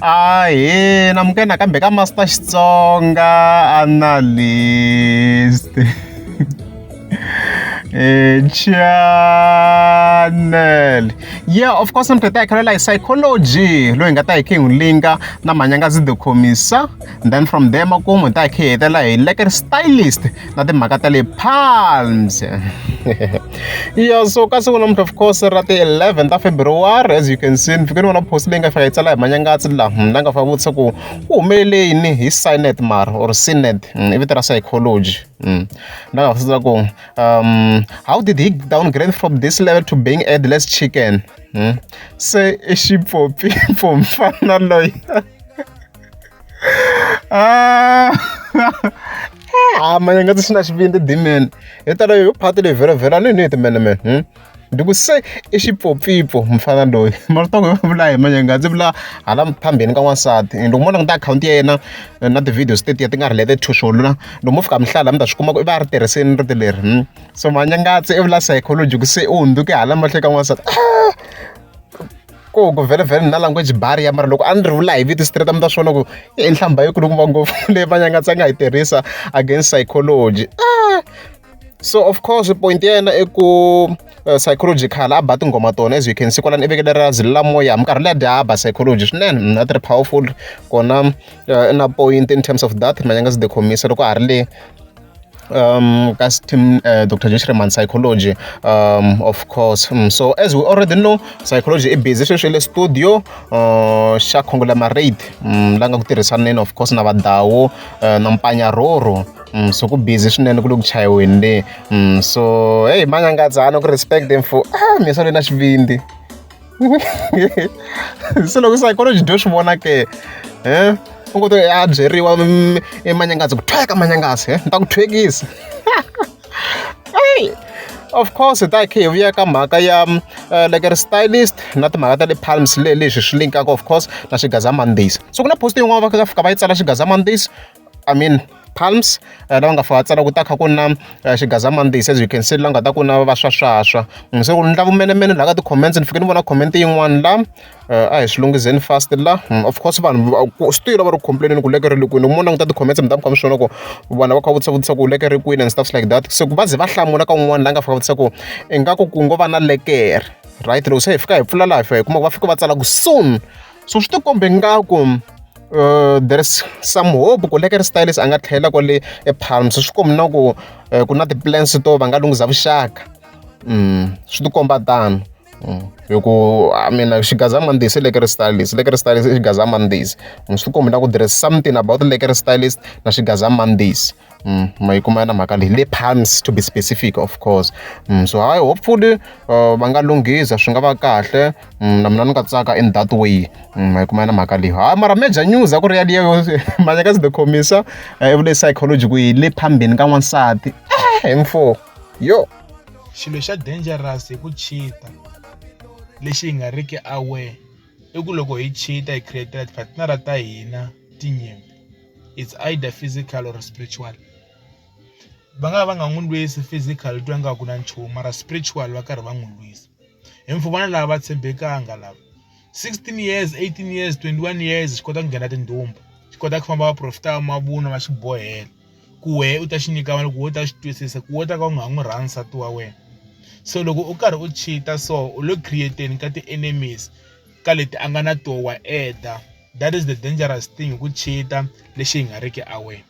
Ahee namukela nakambe ka Master Xitsonga Analyst channel. Yeah, of course namuntlha hi ta hi khalela hi psychology loyi hi nga ta hi kha hi n'wi linka na Manyangazi the Khomisa then from there makumu hi ta hi kha hi hetelela hi Lekker Stylist na timhaka ta le Palms. Yeah, so ka siku namuntlha of course ra ti 11 ta February, as you can see, ni fike ni vona post leyi nga fika yi tsala hi Manyangatsi laha la nga fika vutisa ku ku humelele yini hi Sinet mara or Sinet, i vito ra psychology. La nga vutisa ku how did he downgrade from this level to being headless chicken? Se i xipfopfipfo mfana loyi. Ah, ah, Manyangatsi xi na xivindzi dimen hi tala yo phati leyi vhelavhela ni ni timenemene. Ndi ku se i xipfopfipfo mfana loyi marito ku vula hi Manyangatsi vula hala phambeni ka n'wansati. Loko mo languta akhawunti ya yena na ti-videos tetiya ti nga related to swona, loko mo fika mi hlaya mi ta swi kuma ku i va a ri tirhiseni rito leri. So Manyangatsi i vula psychology ku se u hundzuke hala mahlweni ka n'wansati ku vhele na language barrier, mara loko a ni ri vula hi vito straight a mi ta swi vona ku i nhlamba yi kulukumba ngopfu leyi Manyangatsi a nga yi tirhisa against psychology. So of course point ya yena i ku psychology khale a ba tinghoma tona, as you can see kwalani i vekele ra Zilela Moya minkarhi liya dya ba psychology swinene a ti ri powerful kona. Na point in terms of that Manyangazi the Khomisa loko a ha ri le ka team Dr. Josh Raman psychology, of course. So as we already know, psychology i busy sweswi le studio xa conglomerate la nga ku tirhisaneni of course na Vadawu na Mpanyaroro. So ku busy swinene ku le ku chayiweni le. So hey, Manyangatsi a ku respect them for misa leyi na xivindzi. Se loko psychology dyo swi vona ke u ngo to a byeriwa i Manyangatsi ku thweka Manyangatsi ni ta ku thwekisa. Hey, of course hi ta hi kha hi vuya ka mhaka ya Lekker Stylist na timhaka ta le Palms le leswi swi linkaka of course na Xigaza Mondays. So ku na post yin'wana va nga fika va yi tsala Xigaza Mondays, I mean Palms, lava nga fika va tsala ku ta kha ku na Xigaza Mondays, as you can see la nga ta ku na va swaswaswa. Se ku ndla vumenemene laha ka ti-comments, ni fike ni vona comment yin'wana la a hi swi lunghizeni fast la. Of course vanhu still va ri ku complain-eni ku Lekker ri kwini. Loko mo languta ti-comments mi ta mi kha mi swi vona ku vanhu va kha va vutisa vutisa ku Lekker ri kwini and stuff like that. Se ku va ze va hlamula ka un'wana la nga fika vutisa ku ingaku ku ngo va na Lekker right. Loko se hi fika hi pfula laha hi fika hi kuma ku va fika va tsala ku soon, so swi ti kombe ngaku there is some hope ku Lekker Stylist a nga tlhela kwale ePalms. Swi kombi na ku ku na ti-plans to va nga lunghisa vuxaka. Swi ti komba tano hi ku I mean Xigaza Mondays i Lekker Stylist, Lekker Stylist i Xigaza Mondays. Swi ti kombi na ku there is something about Lekker Stylist na Xigaza Mondays. Ma yi kuma na mhaka leyi le Palms to be specific of course. So hayi, hopefully va nga lunghisa swi nga va kahle na mina ni nga tsaka in that way. Ma yi kuma na mhaka leyi. Hayi, mara major news a ku ri yaliyo Manyangazi the Khomisa i vule psychology ku hi le phambeni ka n'wansati hi mfo yo. Xilo xa dangerous hi ku cheat-a lexi hi nga ri ki aware i ku loko hi cheat-a hi create ti-partner ta hina tinyimpi, it's either physical or spiritual. Va nga va nga n'wi lwisi physical, twa nga ku na nchumu, mara spiritual va karhi va n'wi lwisa hi mfu. Vana lava va tshembekanga lava 16 years, 18 years, 21 years xi kota ku nghena tindhumba, xi kota ku famba vaprofita va mavunwa va xi bohela ku wehe u ta xi nyika mali, ku we u ta xi twisisa, ku we ta ka u nga ha n'wi rhandzi nsati wa wena. So loko u karhi u cheat-a so u le create-eni ka ti-enemies ka leti a nga na toho wa eda. That is the dangerous thing hi ku cheat-a lexi hi nga ri ki aware.